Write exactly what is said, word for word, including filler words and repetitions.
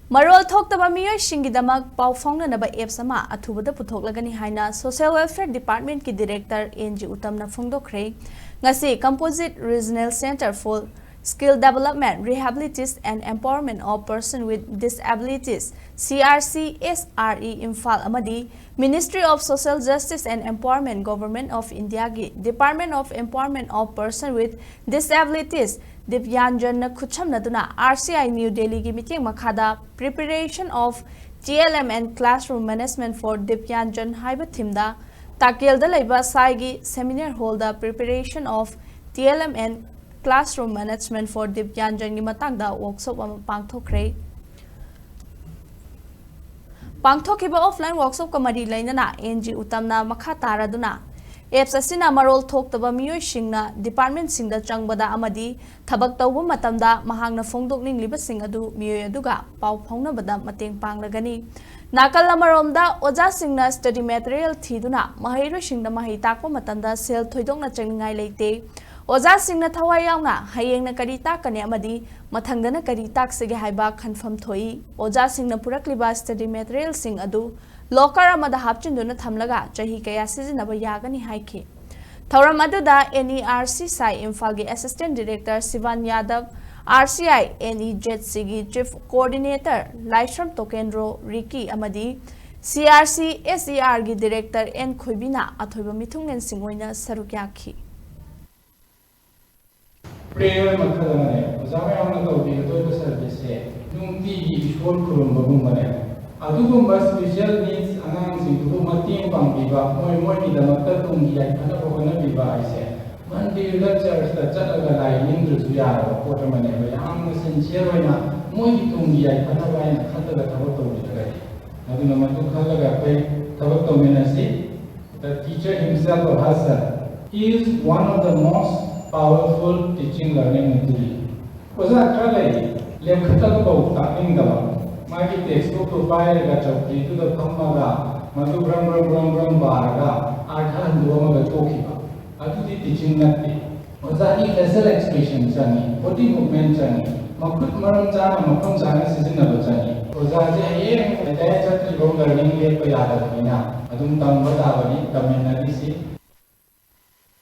ꯃꯔꯣꯜ ꯊꯣꯛꯇꯕ ꯃꯤꯑꯣꯏꯁꯤꯡꯒꯤꯗꯃꯛ ꯄꯥꯎ ꯐꯥꯎꯅꯅꯕ apps ꯑꯃ ꯑꯊꯨꯕꯗ ꯄꯨꯊꯣꯛꯂꯒꯅꯤ ꯍꯥꯏꯅ Social Welfare Department ꯀꯤ Director ꯑꯦꯟ ꯖꯤ ꯎꯇꯝꯅ ꯐꯣꯡꯗꯣꯛꯈ꯭ꯔꯦ꯫ ꯉꯁꯤ Composite Regional Centre for Skill Development, Rehabilitation and Empowerment of Persons with Disabilities, C R C S R E, Imphal ꯑꯃꯗꯤ Ministry of Social Justice and Empowerment, Government of India ꯒꯤ Department of Empowerment of Persons with Disabilities, ꯗꯤꯕ꯭ꯌꯥꯟꯖꯟꯅ ꯈꯨꯠꯁꯝꯅꯗꯨꯅ R C I New Delhi ꯒꯤ ꯃꯤꯠꯌꯦꯡ ꯃꯈꯥꯗ Preparation of T L M and Classroom Management for Dibyanjan ꯍꯥꯏꯕ theme ꯗ ꯇꯥꯀꯦꯜꯗ ꯂꯩꯕ ꯁꯥꯏꯒꯤ seminar hall the Preparation of T L M and Classroom Management for Dibyanjan ꯒꯤ ꯃꯇꯥꯡꯗ workshop ꯑꯃ ꯄꯥꯡꯊꯣꯛꯈ꯭ꯔꯦ꯫ ꯄꯥꯡꯊꯣꯛꯈꯤꯕ offline workshop ꯀ ꯃꯔꯤ ꯂꯩꯅꯅ ꯑꯦꯟ ꯖꯤ ꯎꯇꯝꯅ ꯃꯈꯥ ꯇꯥꯔꯗꯨꯅ, apps ꯑꯁꯤꯅ ꯃꯔꯣꯜ ꯊꯣꯛꯇꯕ ꯃꯤꯑꯣꯏꯁꯤꯡꯅ department ꯁꯤꯡꯗ ꯆꯪꯕꯗ ꯑꯃꯗꯤ ꯊꯕꯛ ꯇꯧꯕ ꯃꯇꯝꯗ ꯃꯍꯥꯛꯅ ꯐꯣꯡꯗꯣꯛꯅꯤꯡꯂꯤꯕꯁꯤꯡ ꯑꯗꯨ ꯃꯤꯑꯣꯏ ꯑꯗꯨꯒ ꯄꯥꯎ ꯐꯥꯎꯅꯕꯗ ꯃꯇꯦꯡ ꯄꯥꯡꯂꯒꯅꯤ꯫ ꯅꯥꯀꯜ ꯑꯃꯔꯣꯝꯗ, ꯑꯣꯖꯥꯁꯤꯡꯅ study material ꯊꯤꯗꯨꯅ ꯃꯍꯩꯔꯣꯏꯁꯤꯡꯗ ꯃꯍꯩ ꯇꯥꯛꯄ ꯃꯇꯝꯗ ꯁꯦꯜ ꯊꯣꯏꯗꯣꯛꯅ ꯆꯪꯅꯤꯡꯉꯥꯏ ꯂꯩꯇꯦ꯫ ꯑꯣꯖꯥꯁꯤꯡꯅ ꯊꯋꯥꯏ ꯌꯥꯎꯅ ꯍꯌꯦꯡꯅ ꯀꯔꯤ ꯇꯥꯛꯀꯅꯤ ꯑꯃꯗꯤ ꯃꯊꯪꯗꯅ ꯀꯔꯤ ꯇꯥꯛꯁꯤꯒꯦ ꯍꯥꯏꯕ ꯈꯟꯐꯝ ꯊꯣꯛꯏ꯫ ꯑꯣꯖꯥꯁꯤꯡꯅ ꯄꯨꯔꯛꯂꯤꯕ study material ꯁꯤꯡ ꯑꯗꯨ locker ꯑꯃꯗ ꯍꯥꯞꯆꯤꯟꯗꯨꯅ ꯊꯝꯂꯒ ꯆꯍꯤ ꯀꯌꯥ ꯁꯤꯖꯤꯟꯅꯕ ꯌꯥꯒꯅꯤ ꯍꯥꯏꯈꯤ꯫ ꯊꯧꯔꯝ ꯑꯗꯨꯗ N E R C ꯁꯥꯏ ꯏꯝꯐꯥꯜꯒꯤ Assistant Director ꯁꯤꯕꯥꯟ ꯌꯥꯗꯕ, R C I N E Z C ꯒꯤ Chief Coordinator ꯂꯥꯏꯁ꯭ꯔꯝ ꯇꯣꯀꯦꯟꯗ꯭ꯔꯣ ꯔꯤꯀꯤ ꯑꯃꯗꯤ C R C S E R ꯒꯤ Director ꯑꯦꯟ ꯈꯣꯏꯕꯤꯅ ꯑꯊꯣꯏꯕ ꯃꯤꯊꯨꯡꯂꯦꯟꯁꯤꯡ ꯑꯣꯏꯅ ꯁꯔꯨꯛ ꯌꯥꯈꯤ꯫ Prayer ꯃꯈꯜ ꯑꯃꯅꯦ꯫ ꯑꯣꯖꯥ ꯃꯌꯥꯝꯅ ꯇꯧꯕꯤꯒꯗꯧꯔꯤꯕ service ꯁꯦ ꯅꯨꯡꯇꯤꯒꯤ ꯏꯁꯣꯔ ꯈꯨꯔꯨꯝꯕꯒꯨꯝꯕꯅꯦ꯫ ꯑꯗꯨꯒꯨꯝꯕ special needs ꯑꯉꯥꯡꯁꯤꯡꯗꯨꯕꯨ ꯃꯇꯦꯡ ꯄꯥꯡꯕꯤꯕ, ꯃꯣꯏ, ꯃꯣꯏꯒꯤꯗꯃꯛꯇ ꯇꯨꯡꯒꯤ ꯌꯥꯏꯐꯅꯕ ꯍꯣꯠꯅꯕꯤꯕ ꯍꯥꯏꯁꯦ ꯃꯟꯗꯤꯔꯗ, church ꯇ ꯆꯠꯂꯒ ꯂꯥꯏ ꯅꯤꯡꯗ꯭ꯔꯁꯨ ꯌꯥꯔꯕ ꯄꯣꯠ ꯑꯃꯅꯦꯕ꯫ ꯌꯥꯝꯅ sincere ꯑꯣꯏꯅ ꯃꯣꯏꯒꯤ ꯇꯨꯡꯒꯤ ꯌꯥꯏꯐꯅꯕ ꯍꯥꯏꯅ ꯈꯜꯂꯒ ꯊꯕꯛ ꯇꯧꯕꯤꯔꯒꯗꯤ꯫ ꯑꯗꯨꯅ ꯃꯗꯨ ꯈꯜꯂꯒ ꯑꯩꯈꯣꯏ ꯊꯕꯛ ꯇꯧꯃꯤꯟꯅꯁꯤ꯫ The teacher himself or herself is one of the most powerful teaching learning material. ꯑꯣꯖꯥ ꯈꯔ ꯂꯩ, ꯂꯦꯞꯈꯠꯂꯒ ꯐꯥꯎ ꯇꯥꯛꯅꯤꯡꯗꯕ, ꯃꯥꯒꯤ text book ꯇꯨ ꯄꯥꯏꯔꯒ ꯆꯧꯀ꯭ꯔꯤꯗꯨꯗ ꯐꯝꯃꯒ ꯃꯗꯨ ꯕ꯭ꯔꯝ ꯕ꯭ꯔꯝ ꯕ꯭ꯔꯝ ꯕ꯭ꯔꯝ ꯄꯥꯔꯒ ꯑꯥꯔꯊ ꯍꯟꯗꯣꯛꯑꯝꯃꯒ ꯊꯣꯛꯈꯤꯕ, ꯑꯗꯨꯗꯤ teaching ꯅꯠꯇꯦ꯫ ꯑꯣꯖꯥꯒꯤ facial expression ꯆꯪꯉꯤ, body movement ꯆꯪꯉꯤ, ꯃꯈꯨꯠ ꯃꯔꯝ ꯆꯥꯅ, ꯃꯐꯝ ꯆꯥꯅ ꯁꯤꯖꯤꯟꯅꯕ ꯆꯪꯏ꯫ ꯑꯣꯖꯥꯁꯦ ꯍꯌꯦꯡ ꯔꯤꯇꯥꯌꯔ ꯆꯠꯇ꯭ꯔꯤꯐꯥꯎ ꯂꯔꯅꯤꯡ ꯂꯦꯞꯄ ꯌꯥꯗꯕꯅꯤꯅ ꯑꯗꯨꯝ ꯇꯝꯕ ꯇꯥꯕꯅꯤ, ꯇꯝꯃꯤꯟꯅꯔꯤꯁꯤ꯫